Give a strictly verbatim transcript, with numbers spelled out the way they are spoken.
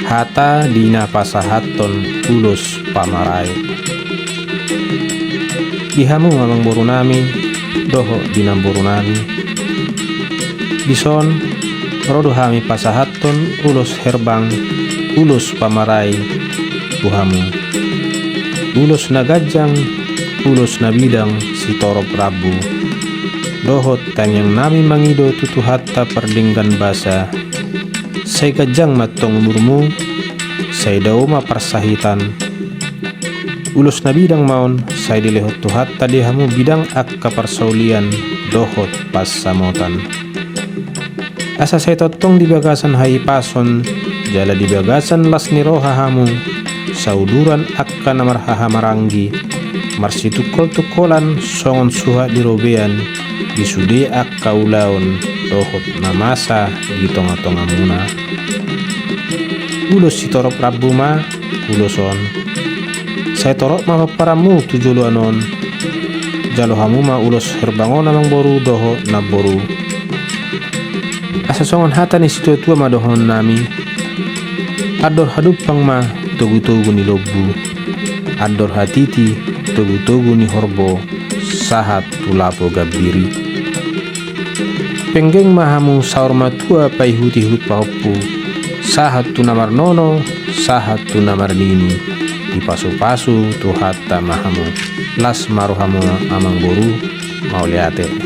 Hata di na pasahathon ulos pamarae. Di hamu amangborunami dohot di namborunami, dison ro do hami pasahathon ulos herbang, ulos pamarae tu hamu. Ulos na ganjang, ulos na bidang sitorop rambu. Dohot tangiangnami mangido tu Tuhanta pardenggan basa. Sai ganjang ma antong umurmu, sai dao ma parsahitan. Ulos na bidang ma on, sai dilehon Tuhanta di hamu bidang angka parsaulian dohot pansamotan. Asa sai tongtong di bagasan hahipason jala di bagasan las ni roha hamu, sauduran angka na marhahamaranggi, marsitungkoltungkolan songon suhat di robean di sude angka ulaon dohot na masa di tongatongamuna. Ulos sitorop rambu ma ulos on. Sai torop ma pomparanmu tu joloan on. Jalo hamu ma ulos herbang on amangboru dohot namboru. Asa songon hata ni situatua ma dohononnami: Andor hadumpang ma togutogu ni lombu, andor hatiti togutogu ni horbo, sahat tu lapo gambiri. Penggeng ma hamu saur matua paihutihut pahompu, sahat tu na marnono, sahat tu na marnini. Dipasupasu Tuhanta ma hamu. Las ma rohamu amangboru. Mauliate.